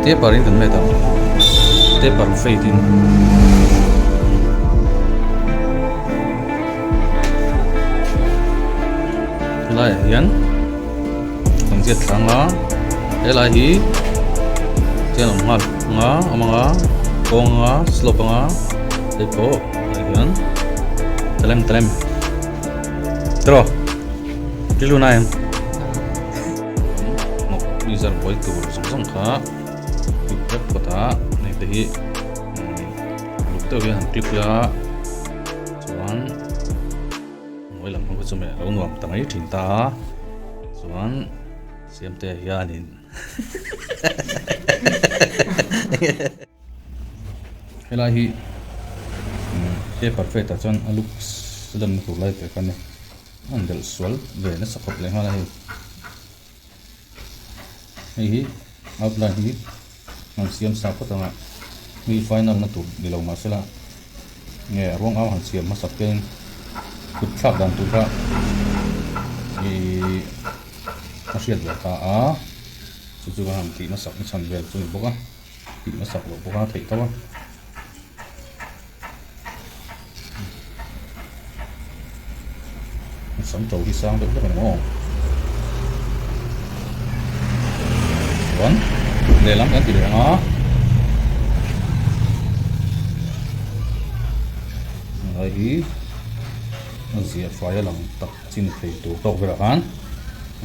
Taper in kan met ang taper fade in. Helaiah hian kan ziat thla anga helai hi chian awm nghal anga awm anga kawng anga slope anga hei pawh ah hian talem talem tiraw rilru na em hnawk user buai tur zawng zawng kha clip vek phawt a hei te hi uluk deuh hian han clip ila chuan. Hnuai lam ho chu meh lo nuam ta mai thin ta a, chuan Siamtea hianin helai hi paper plate ah chuan a looks lanna tur lai ve kha a ni, a han delh sual ve nasa khawp leh nghal a hei, hei hi outline hi han siam sa phawt ang a, mi final na tur ni lo mahsela. Nge ruang au han siam hmasak hian kut thlak dan tur kha ih a hriat ve ta a, chu chu han tih hmasak na chhan vel chu a ni bawk a, tih hmasak loh bawk a theih tho a. Sam to hi sang deuh hlek a ni maw? Chuan lehlam kan ti leh ang a. Helai hi a zia fai a lang tak chin thei tur tawk velah khan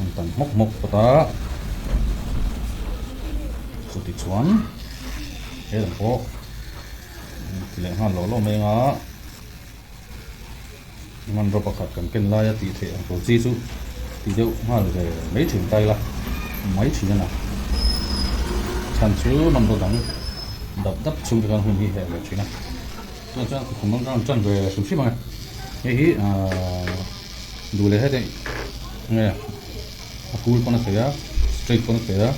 an tan hmawk hmawk phawt a. Chuti chuan he lam pawh ti leh nghal lawh lawh mai ang a. Hmanraw pakhat kan ken laia tih theih ang tur chi chu ti deuh nghal ve mai thin ta ila mai thin a na. Chhan chu hmanraw dang dap dap chhung te khan hun hi heh ve thin a. Chuan chuan khum lam tan ve hrim hrim ang e. Hei hi ahh duh leh heti nge a kul pawn a thei a straight pawn a thei a.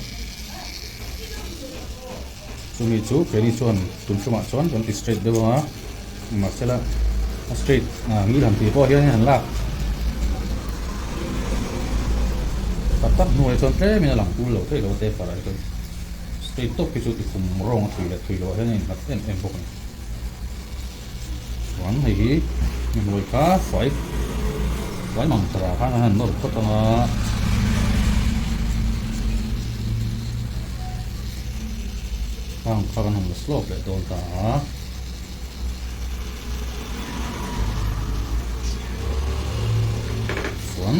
Chumi chu keini chuan tun ṭumah chuan kan ti straight deuh ang a, mahsela a straight ngil han tih pawh hian han lak tak tak hnuai chuan tlemin a lang kul lo theih lo a paper ah hi chuan straight tawp hi chu ti khum rawng a thui leh thui loh ah hian a innghat em em bawk a ni. Chuan hei hi hnuai kha fai fai mang tara khan an han nawr phawt ang a. Khang kha kan han la slope leh dawn ta a. Chuan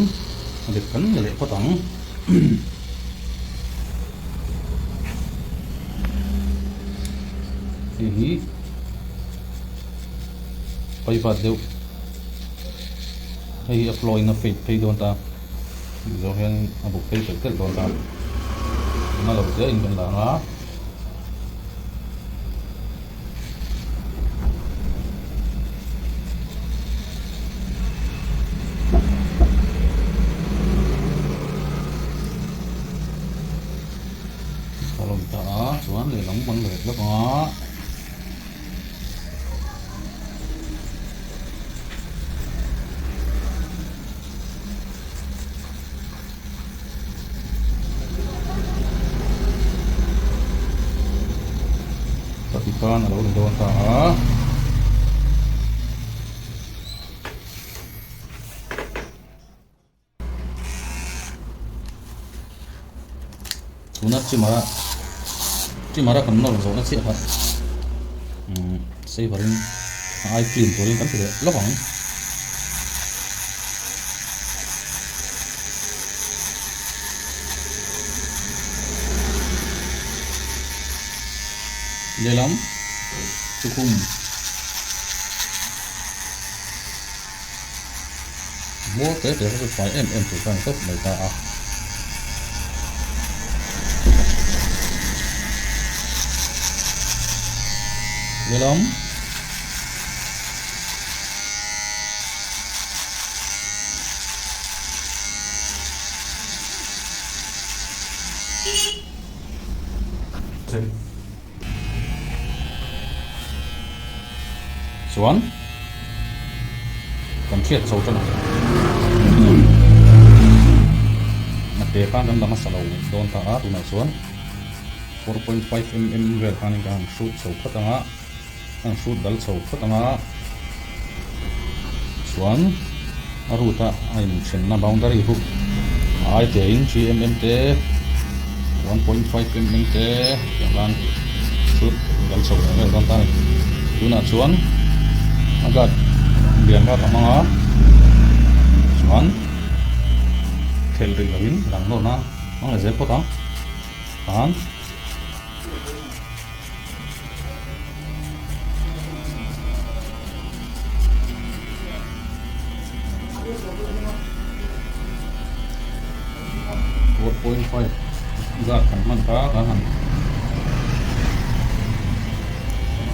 a dik kan la leh phawt ang. Hei hi paivat deuh hei hi a flow in a fade phei dawn ta tih zawng hian a buk phei telh telh dawn ta na lo zel in kan la ang a. A rawn ta a chuan lehlam kan la leh lawk ang a. Vatican a lo ni dawn ta a. Tuna trimmer a trimmer a kan nawr zawhna chiah kha umm saver in a ai clean turin kan ti leh lawk ang. Lehlam tukhum. Hmuar te te kha chu fai em em tur kha a ni tawp mai ta a. Lehlam. Chuan kan hriat chho tan a a te khan kan la hmasa lo dawn ta a tunah chuan. 4.5 mm vel khanin ka han hrut chho phawt ang a, ka han hrut dal chho phawt ang a, chuan a root a a inthenna boundary hu a ai tein 3 mm te 1.5 mm te tiang khan hrut dal chho leh vel dawn ta a ni. Tunah chuan a guard lian kha ka hmang a, chuan thelh rih lovin lang nawn a hmang leh zel phawt ang. Khan 4.5 zat kan hman kha kan han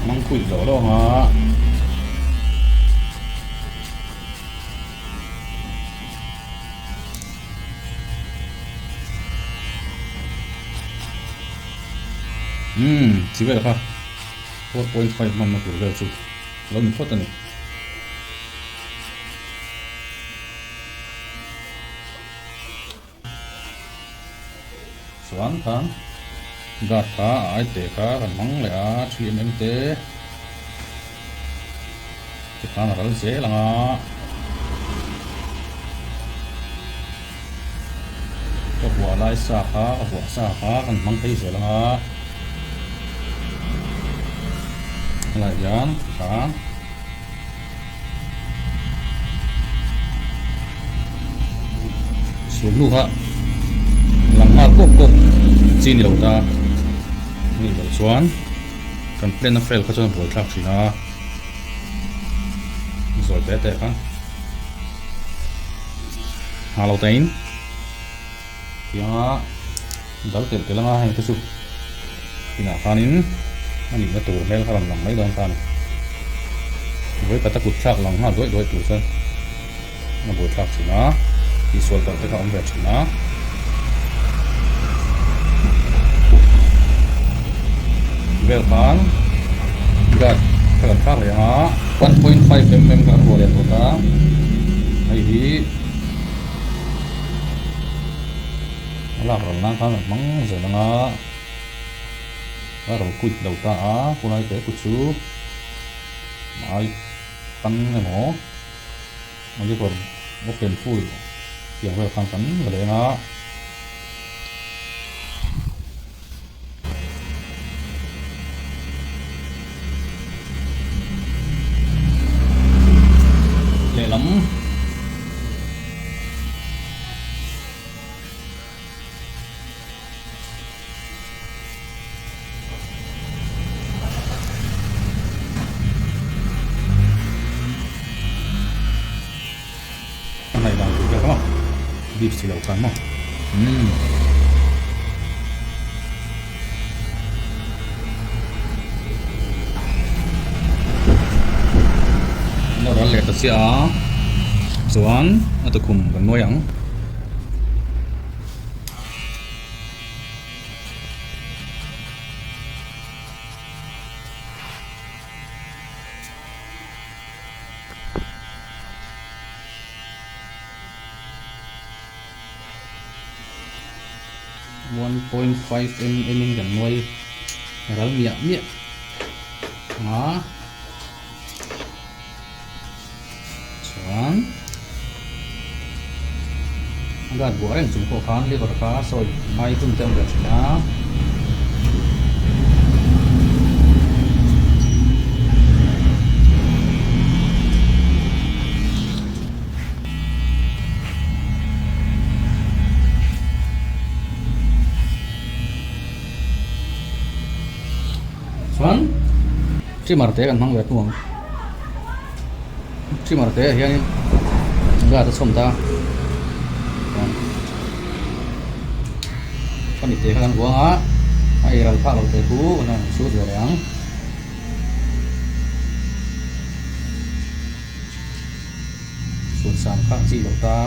hmang kuit lo lo ang a. Umm chi vel kha 4.5 hmanna tur vel chu lo ni phawt a ni. Chuan khan guard kha a ai te kha kan hmang leh a 3mm te tikhan a ral zel ang a. Ka vuah lai sa kha ka vuah sa kha kan hmang phei zel ang a. Helai hian kha. Sul hnu kha lang nghal kawk kawk chi ni lo ta anih loh chuan kan plan a fail kha chuan a buai thlak thin a zawi te te kha ha lo tain tianga dal telh telh anga heng te chu inah khanin a nihna tur hmel kha rawn lang mai dawn ta a ni. Vawi khat a kut thlak lang nghal duai duai tur chuan a buai thlak thin a, tihsual palh te kha a awm ve thin a. Vel khan guard kha kan thlak leh ang a, 1.5 mm kha kan vuah leh tawh ta, hei hi. A lak ral nan khan a hmang zel ang a, a rawn quit lo ta a, khulai te ku chu ai tan emaw a liver open full tiang vel khan kan la leng a. Lehlam. A ngaih dan tur vel kha maw dip si lo khan maw umm. An lo ral leh ta chiah a chuan a tukhum kan nuai ang. 1.5 mm in kan nuai ral miah miah a chuan a guard buah reng chung pawh khan liver kha sawi ngai hun te a awm ve thin a. Chuan trimmer te kan hmang ve thung ang trimmer te ah hianin glass a chhawm ta a khami te kha kan vuang a a ei ral phah lo te chu kan rawn chhut ve leh ang. Chhut sang kha chi lo ta.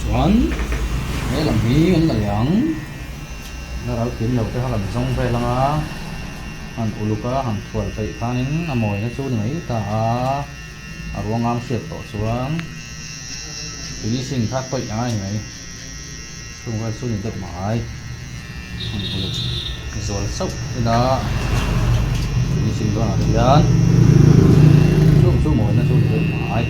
Chuan he lam hi an la leh ang. La ral kim lo te kha kan zawng vel ang a. Han uluk a, han thual peih khanin a mawina chu ni mai ta a, a ruangam hriat tawh chuan finishing kha tawih ang a ni mai. Chung vel chu ni deuh mai. Han uluk zual sauh ila finishing dawnah hian chung chu mawina chu ni deuh mai.